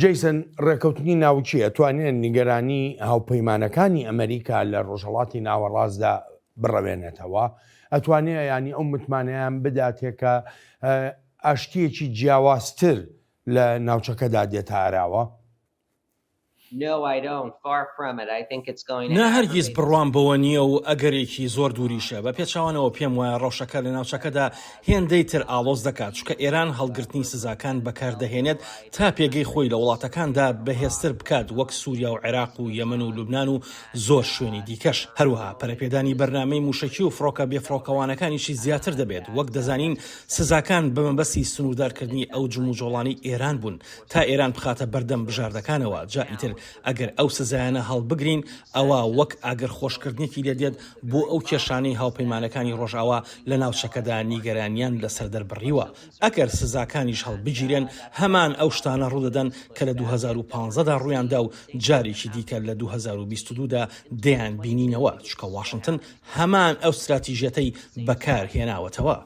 جەیسن، ڕێکەوتنی ناوکی ئەتوانێ نیگەرانی هاوپەیمانەکانی ئەمریکا لە ڕۆژهەڵاتی ناوەڕاستدا بڕەوێنێتەوە؟ ئەتوانێ یانی ئەو متمانەیان بداتێ کە ئاشتییەکی جیاوازتر لە ناوچەکەدا دێتە ئاراوە؟ نا هەرگیز بڕوام بەوە نییە و ئەگەرێکی زۆر دووریشە، بە پێچەوانەوە پێم وایە ڕەوشەکە لە ناوچەکەدا هێندەی تر ئاڵۆز دەکات، چونکە ئێران هەڵگرتنی سزاکان بەکاردەهێنێت تا پێگەی خۆی لە وڵاتەکاندا بەهێزتر بکات وەک سوریا و عێراق و یەمەن و لوبنان و زۆر شوێنی دیکەش، هەروەها پەرەپێدانی بەرنامەی موشەکی و فڕۆکە بێفڕۆکەوانەکانیشی زیاتر دەبێت، وەک دەزانین سزاکان بە مەبەستی سنووردارکردنی ئەو جموجۆڵانەی ئێران بوون تا ئێران بخاتە بەردەم بژاردەکانەوە، جا ئیتر ئەگەر ئەو سزایانە هەڵبگرین ئەوا وەک ئاگرخۆشکردنێکی لێدێت بۆ ئەو کێشانەی هاوپەیمانەکانی ڕۆژئاوا لە ناوچەکەدا نیگەرانیان لەسەر دەربڕیوە، ئەگەر سزاکانیش هەڵبگیرێن هەمان ئەو شتانە ڕوودەدەن کە لە 2015 دا ڕوویاندا و جارێکی دیکە لە 2022 دا دەیانبینینەوە، چونکە واشنتن هەمان ئەو ستراتیژیەتەی بەکار هێناوەتەوە.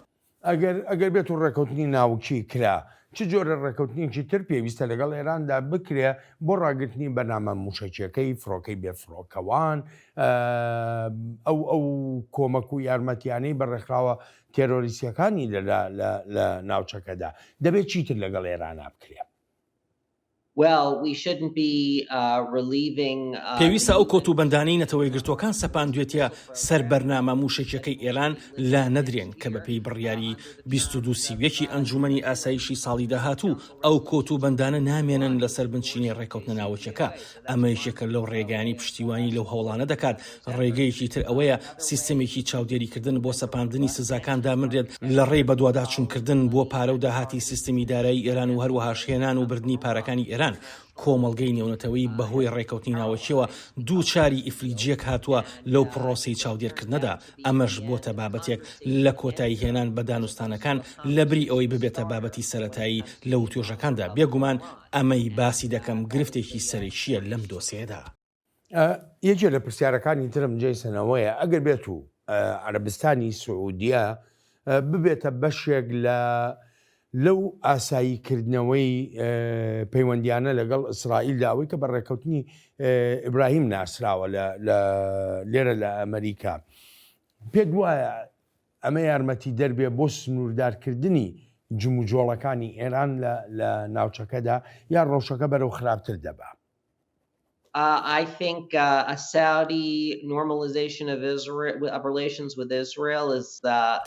ئەگەر ئەگەر بێت و ڕێکەوتنی ناوکی کرا، چ جۆرە ڕێکەوتنێکی تر پێویستە لەگەڵ ئێراندا بکرێ بۆ ڕاگرتنی بەرنامە مووشەکیەکەی، فڕۆکەی بێ فڕۆکەوان، ئەو ئەو کۆمەک و یارمەتیانەی بە ڕێکخراوە تێرۆریستیەکانی دەدا لە لە ناوچەکەدا، دەبێ چیتر لەگەڵ ئێرانا بکرێ؟ پێویستە ئەو کۆتوبەندانەی نەتەوەیەکگرتووەکان سەپاندوێتیە سەر بەرنامە مووشەکیەکەی ئێران لا نەدرێن کە بەپێی بڕیاری 2231 ی ئەنجوومەنی ئاسایشی ساڵی داهاتوو ئەو کۆتوبەندانە نامێنن لەسەر بنچینەی ڕێکەوتنە ناوەکیەکە. ئەمە یەکێکە لەو ڕێگایانەی پشتیوانی لەو هەوڵانە دەکات، ڕێگەیەکی تر ئەوەیە سیستەمێکی چاودێریکردن بۆ سەپاندنی سزاکان دابنرێت لەڕێی بەدواداچوونکردن بۆ پارە و داهاتی سیستمی دارایی ئێران و هەروەهاش هێنان و بردنی پارەکانی ئێران. کۆمەڵگەی نێونەتەوەیی بەهۆی ڕێکەوتنی ناوەکیەوە دووچاری ئیفلیجیەک هاتووە لەو پڕۆسەی چاودێرکردنەدا، ئەمەش بۆتە بابەتێک لە کۆتایی هێنان بە دانوستانەکان لەبری ئەوەی ببێتە بابەتی سەرەتایی لە وتوێژەکاندا، بێگومان ئەمەی باسی دەکەم گرفتێکی سەرەکییە لەم دۆسێیەدا. یەکێ لە پرسیارەکانی ترم جەیسن ئەوەیە ئەگەر بێت و عەرەبستانی سعودیە ببێتە بەشێک لە لەو ئاسایی کردنەوەی پەیوەندیانە لەگەڵ ئیسرائیلدا ئەوەی کە بە ڕێککەوتنی ئیبراهیم ناسراوە لە لێرە لە ئەمریکا پێت وایە ئەمە یارمەتیدەر بێ بۆ سنووردارکردنی جموجۆڵەکانی ئێران لە ناوچەکەدا یا ڕەوشەکە بەرەو خراپتر دەبا؟ I think a Saudi normalization of Israel of relations with Israel is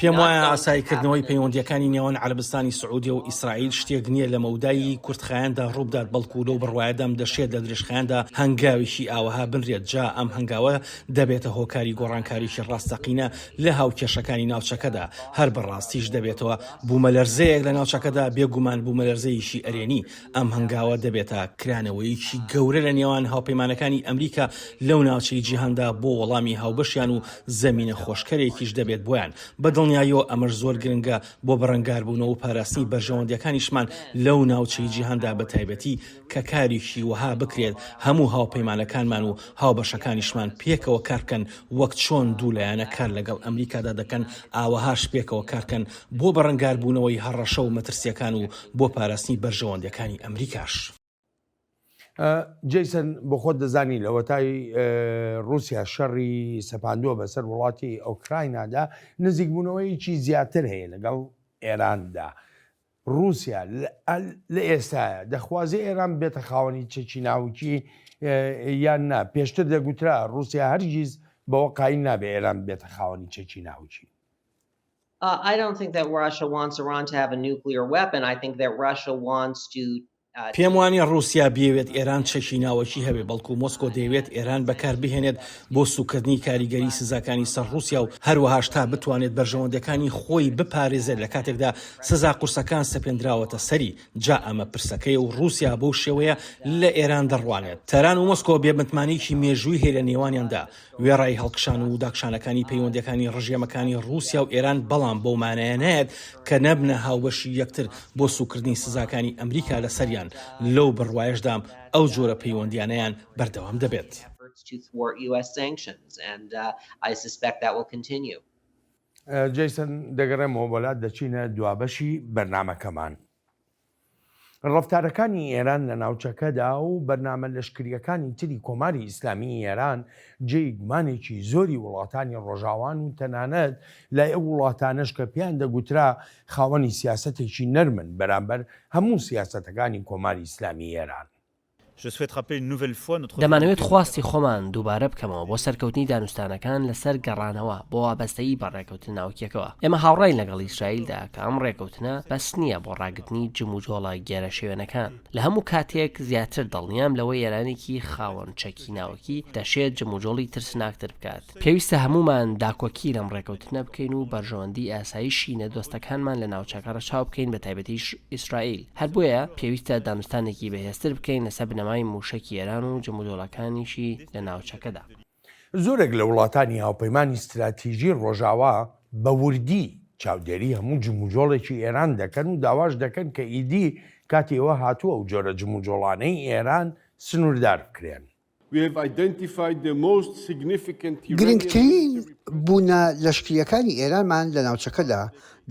پێم وایە ئاساییکردنەوەی پەیوەندییەکانی نێوان عەرەبستانی سعودیە و ئیسرائیل شتێک نییە لە مەودای کورتخایەندا ڕووبدات، بەڵکو لەو بڕوایەدام دەشێت لە درێژخایەندا هەنگاوێکی ئاوەها بنرێت، جا ئەم هەنگاوە دەبێتە هۆکاری گۆڕانکاریی ڕاستەقینە لە هاوکێشەکانی ناوچەکەدا، هەر بەڕاستیش دەبێتەوە بوومەلەرزەیەک لە ناوچەکەدا، بێگومان بوومەلەرزەیەکی ئەرێنی، ئەم هەنگاوە دەبێتە کرانەوەیەکی گەورە لە نێوان هاوپەیمانەکانی ئەمریکا لەو ناوچەی جیهاندا بۆ وەڵامی هاوبەشیان و زەمینە خۆشکەرێکیش دەبێت بۆیان، بە دڵنیاییەوە ئەمەش زۆر گرنگە بۆ بەرەنگاربوونەوە و پاراستنی بەرژەوەندییەکانیشمان لەو ناوچەی جیهاندا بەتایبەتی کە کارێکی وەها بکرێت هەموو هاوپەیمانەکانمان و هاوبەشەکانیشمان پێکەوە کاربکەن وەک چۆن دوولایەنە کار لەگەڵ ئەمریکادا دەکەن ئاوەهاش پێکەوە کارکەن بۆ بەرەنگاربوونەوەی هەڕەشە و مەترسییەکان و بۆ پاراستنی بەرژەوەندییەکانی ئەمریکاش. جەیسن بۆ خۆت دەزانی لەوەتای ڕووسیا شەڕی سەپاندووە بەسەر وڵاتی ئۆکراینادا نزیکبوونەوەیەکی زیاتر هەیە لەگەڵ ئێراندا ڕووسیا لە ئێستایا دەخوازێ ئێران ببێتە خاوەنی چەکی ناوکی یان نا؟ پێشتر دەگوترا ڕووسیا هەرگیز بەوە قایل نابێ ئێران ببێتە خاوەنی چەکی ناوکی. I don't think that Russia wants Iran to have a nuclear weapon. I think that Russia wants to پێم وانیە ڕووسیا بیەوێت ئێران چەکی ناوەکی هەبێ، بەڵکو مۆسکۆ دەیەوێت ئێران بەکار بهێنێت بۆ سووککردنی کاریگەری سزاکانی سەر ڕووسیا و هەروەهاش تا بتوانێت بەرژەوەندیەکانی خۆی بپارێزێت لە کاتێکدا سزا قورسەکان سەپێندراوەتە سەری، جا ئەمە پرسەکەیە و ڕووسیا بەو شێوەیە لە ئێران دەڕوانێت. تاران و مۆسکۆ بێ متمانەیەکی مێژووی هەیە لە نێوانیاندا، وێڕای هەڵکشان و داکشانەکانی پەیوەندیەکانی ڕژێمەکانی ڕووسیا و ئێران، بەڵام بەو مانایە نایەت کە نەبنە هاوبەشی یەکتر بۆ سووکردنی سزاکانی ئەمریکا لەسەریان، لەو بڕوایەشدام ئەو جۆرە پەیوەندیانەیان بەردەوام دەبێت. جەیسن، دەگەڕێمەوە بۆلات دەچینە دوابەشی بەرنامەکەمان. ڕەفتارەکانی ئێران لە ناوچەکەدا و بەرنامە لەشکرییەکانی تری کۆماری ئیسلامیی ئێران جێی گومانێکی زۆری وڵاتانی ڕۆژاوان و تەنانەت لای ئەو وڵاتانەش کە پێیان دەگوترا خاوەنی سیاسەتێکی نەرمن بەرامبەر هەموو سیاسەتەکانی کۆماری ئیسلامیی ئێران. دەمانەوێت خواستی خۆمان دووبارە بکەمەوە بۆ سەرکەوتنی دانوستانەکان لەسەر گەڕانەوە بۆ وابەستەیی بە ڕێکەوتنە ناوکییەکەوە. ئێمە هاوڕاین لەگەڵ ئیسرائیلدا کە ئەم ڕێکەوتنە بەس نییە بۆ ڕاگرتنی جموجۆڵە گێرەشێوێنەکان. لە هەموو کاتێک زیاتر دڵنیام لەوەی ئێرانێکی خاوەن چەکی ناوکی دەشێت جموجۆڵی ترسناکتر بکات. پێویستە هەموومان داکۆکی لەم ڕێکەوتنە بکەین و بەرژەوەندی ئاسایشی نەدۆستەکانمان لە ناوچەکە ڕەچاو بکەین بە تایبەتیش ئیسرائیل. هەر بۆیە پێویستە دانوستانێکی بەهێزتر بکەین لەسەر بنەمای مووشەکی ئێران و جموجۆڵەکانیشی لە ناوچەکەدا. زۆرێک لە وڵاتانی هاوپەیمانی ستراتیژی ڕۆژاوا بە وردی چاودێری هەموو جموجۆڵێکی ئێران دەکەن و داواش دەکەن کە ئیدی کاتی ئەوە هاتووە ئەو جۆرە جموجۆڵانەی ئێران سنووردار بکرێن. گرنگترین بوونە لەشکرییەکانی ئێرانمان لە ناوچەکەدا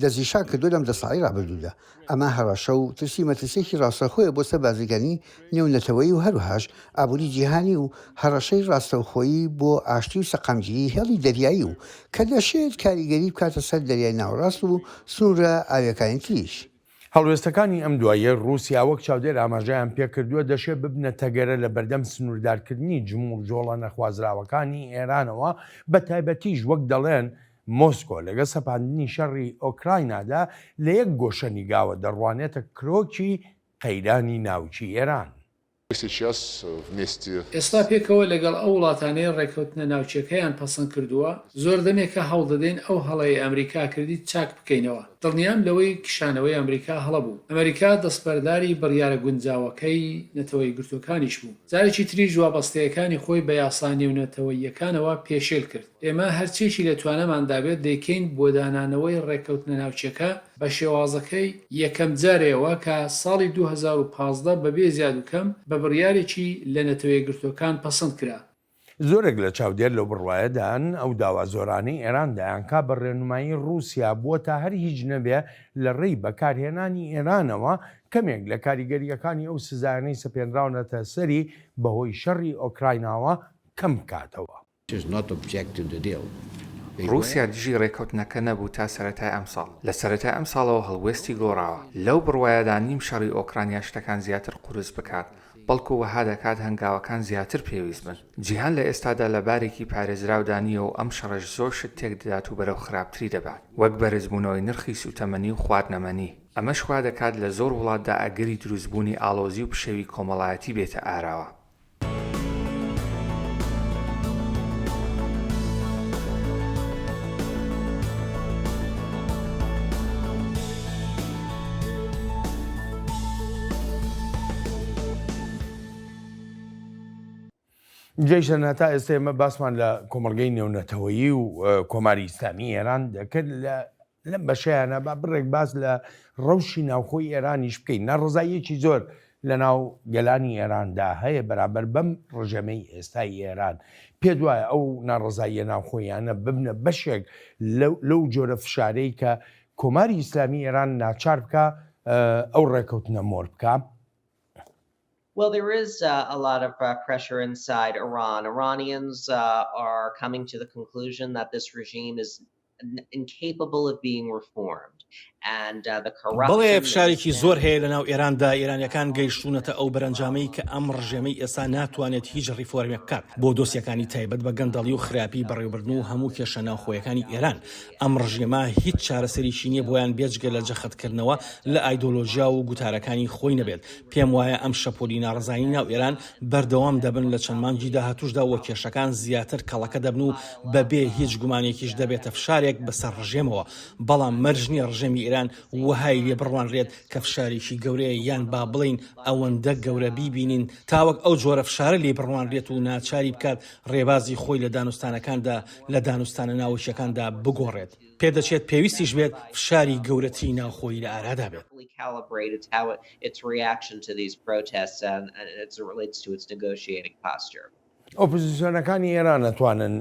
دەستنیشان کردووە لەم دە ساڵەی ڕابردوودا. ئەمە هەڕەشە و ترسی مەترسییەکی ڕاستەوخۆیە بۆ سەر بازرگانی نێونەتەوەیی و هەروەهاش ئابووری جیهانی و هەڕەشەی ڕاستەوخۆیی بۆ ئاشتی و سەقامگیری هێڵی دەریایی و کە دەشێت کاریگەری بکاتە سەر دەریای ناوەڕاست و سنوورە ئاوییەکانی تریش. هەڵوێستەکانی ئەم دواییەی ڕووسیا وەک چاودێر ئاماژەیان پێکردووە دەشێ ببنە تەگەرە لە بەردەم سنووردارکردنی جموجۆڵە نەخوازراوەکانی ئێرانەوە، بەتایبەتیش وەک دەڵێن مۆسکۆ لەگەڵ سەپاندنی شەڕی ئۆکراینادا لە یەک گۆشەنیگاوە دەڕوانێتە کرۆکی قەیرانی ناوکی ئێران. ئێستا پێکەوە لەگەڵ ئەو وڵاتانەی ڕێککەوتنە ناوچەکەیان پەسەند کردووە، زۆر دەمێکە هەوڵدەدەین ئەو هەڵەیەی ئەمریکا کردی چاک بکەینەوە. دڵنیام لەوەی کشانەوەی ئەمریکا هەڵە بوو. ئەمریکا دەستبەرداری بڕیارە گونجاوەکەی نەتەوە یەکگرتووەکانیش بوو. جارێکی تریش وابەستەیەکانی خۆی بە یاسا نێونەتەوەییەکانەوە پێشێل کرد. ئێمە هەرچییەکی لە تواناماندا بێت دەیکەین بۆ دانانەوەی ڕێککەوتنە ناوچەکە بە شێوازەکەی یەکەم جارەیەوە کە ساڵی 2015 بەبێ زیاد و کەم بە بڕیارێکی لە نەتەوەیەکگرتووەکان پەسەند کرا. زۆرێک لە چاودێر لەو بڕوایەدان ئەو داوا زۆرانەی ئێران دەیانکا بە ڕێنومایی ڕووسیا بووە تا هەر هیچ نەبێ لە ڕێی بەکارهێنانی ئێرانەوە کەمێک لە کاریگەرییەکانی ئەو سزایانەی سەپێنراونەتە سەری بەهۆی شەڕی ئۆکرایناوە کەم بکاتەوە. ڕووسیا دژی ڕێککەوتنەکە نەبوو تا سەرەتای ئەمساڵ. لە سەرەتای ئەمساڵەوە هەڵوێستی گۆڕاوە. لەو بڕوایەدا نیم شەڕی ئۆکرانیا شتەکان زیاتر قورس بکات، بەڵکو وەها دەکات هەنگاوەکان زیاتر پێویست بن. جیهان لە ئێستادا لە بارێکی پارێزراودا نییە و ئەم شەڕەش زۆر شت تێکدەدات و بەرەو خراپتری دەبات، وەک بەرزبوونەوەی نرخی سووتەمەنی و خواردنەمەنی. ئەمەش وا دەکات لە زۆر وڵاتدا ئەگەری دروستبوونی ئاڵۆزی و پشێوی کۆمەڵایەتی بێتە ئاراوە. جەیسن هەتا ئێستا ئێمە باسمان لە کۆمەڵگەی نێونەتەوەیی و کۆماری ئیسلامی ئێران دەکرد لە لەم بەشەیانە با بڕێک باس لە ڕەوشی ناوخۆی ئێرانیش بکەین ناڕزاییەکی زۆر لە ناو گەلانی ئێراندا هەیە بەرامبەر بەم ڕژێمەی ئێستای ئێران پێت وایە ئەو ناڕەزاییە ناوخۆیانە ببنە بەشێک لەو جۆرە فشارەی کە کۆماری ئیسلامی ئێران ناچار بکا ئەو ڕێکەوتنە مۆر بکا؟ Well, there is uh, a lot of uh, pressure inside Iran. Iranians uh, are coming to the conclusion that this regime is incapable of being reformed and uh, the corruption بەڵێ فشارێکی زۆر هەیە لەناو ئێراندا، ئێرانیەکان گەیشتوونەتە ئەو بەرەنجامەی کە ئەم ڕژێمەی ئێستا ناتوانێت هیچ ڕیفۆرمێک بکات بۆ دۆسیەکانی تایبەت بە گەندەڵی و خراپی بەڕێوەبردن و هەموو کێشە ناوخۆیەکانی ئێران. ئەم ڕژێمە هیچ چارەسەریکی نییە بۆیان بێجگە لە جەختکردنەوە لە ئایدۆلۆژیا و گوتارەکانی خۆی نەبێت. پێم وایە ئەم شەپۆلی ناڕەزایی ناو ئێران بەردەوام دەبن لە چەند مانگی داهاتووشدا و کێشەکان زیاتر کەڵەکە دەبن و بەبێ هیچ گومانێکیش دەبێتە فشارێک بەسەر ڕژێمەوە، بەڵام مەرج نییە ڕژێمی ئێران وەهای لێ بڕوانرێت کە فشارێکی گەورەیە یان با بڵێین ئەوەندە گەورە بیبینین تا وەک ئەو جۆرە فشارە لێی بڕوانرێت و ناچاری بکات ڕێبازی خۆی لە دانوستانەکاندا لە دانوستانە ناوکییەکاندا بگۆڕێت. پێدەچێت پێویستیش بێت فشاری گەورەتری ناوخۆیی لە ئارادا بێت. ئۆپۆزیسیۆنەکانی ئێران ئەتوانن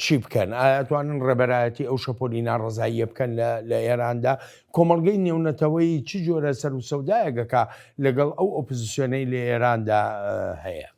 چی بکەن؟ ئایا ئەتوانن ڕێبەرایەتی ئەو شەپۆلی ناڕەزاییە بکەن لە ئێراندا؟ کۆمەڵگەی نێونەتەوەیی چ جۆرە سەروسەودایەک ئەکا لەگەڵ ئەو ئۆپۆزیسیۆنەی لە ئێراندا هەیە؟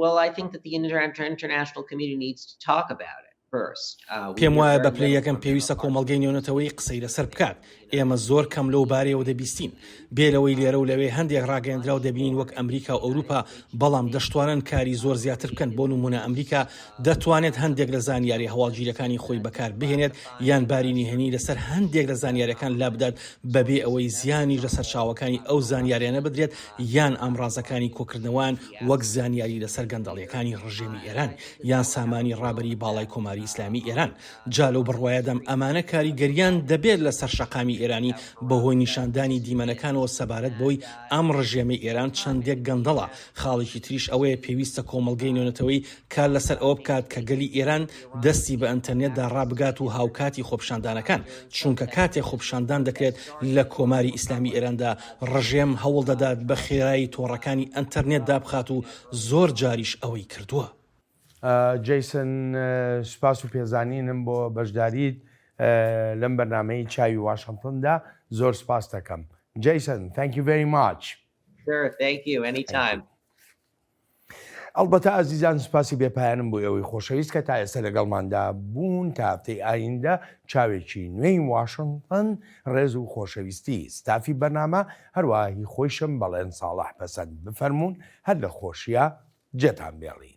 Well, I think that the international community needs to talk about it first. Uh, پێم وایە بە پلەی یەکەم پێویستە کۆمەڵگەی نێونەتەوەیی قسەی لەسەر بکات. ئێمە زۆر کەم لەو بارەیەوە دەبیستین. بێ لەوەی لێرە و لەوێ هەندێک ڕاگەیەندراو دەبینین وەک ئەمریکا و ئەوروپا، بەڵام دەشتوانن کاری زۆر زیاتر بکەن، بۆ نموونە ئەمریکا دەتوانێت هەندێک لە زانیاریە هەواڵگیریەکانی خۆی بەکار بهێنێت یان باری نهێنی لەسەر هەندێک لە زانیاریەکان لابدات بەبێ ئەوەی زیانیش لە سەرچاوەکانی ئەو زانیاریانە بدرێت یان ئامڕازەکانی کۆکردنەوەیان وەک زانیاری لەسەر گەندەڵیەکانی ڕژێمی ئێران یان سامانی ڕابەری باڵای کۆماری ئیسلامی ئێران. جا لەو بڕوایەدام ئەمانە کاریگەریان دەبێت لەسەر شەقامی ئێرانی بەهۆی نیشاندانی دیمەنەکانەوە سەبارەت بەوەی ئەم ڕژێمەی ئێران چەندێک گەندەڵە، خاڵێکی تریش ئەوەیە پێویستە کۆمەڵگەی نێونەتەوەیی کار لەسەر ئەوە بکات کە گەلی ئێران دەستی بە ئەنتەرنێتدا ڕابگات و هاوکاتی خۆپیشاندانەکان، چونکە کاتێک خۆپیشاندان دەکرێت لە کۆماری ئیسلامی ئێراندا ڕژێم هەوڵ دەدات بە خێرایی تۆڕەکانی ئەنتەرنێت دابخات و زۆر جاریش ئەوەی کردووە. جەیسن سوپاس و پێزانینم بۆ بەشداریت لەم بەرنامەی چاوی واشنتندا زۆر سوپاست دەکەم جەیسن thank you very much. Sure, thank you. Anytime. ئەڵبەتە ئازیزان سوپاسی بێ پایانم بۆ ئێوەی خۆشەویست کە تا ئێستا لەگەڵماندا بوون تا هەفتەی ئایندە چاوێکی نوێی واشنتن ڕێز و خۆشەویستی ستافی بەرنامە هەروەها هی خۆیشم بەڵێن ساڵح پەسەند بفەرموون هەر لە خۆشیا جێتان بێڵین.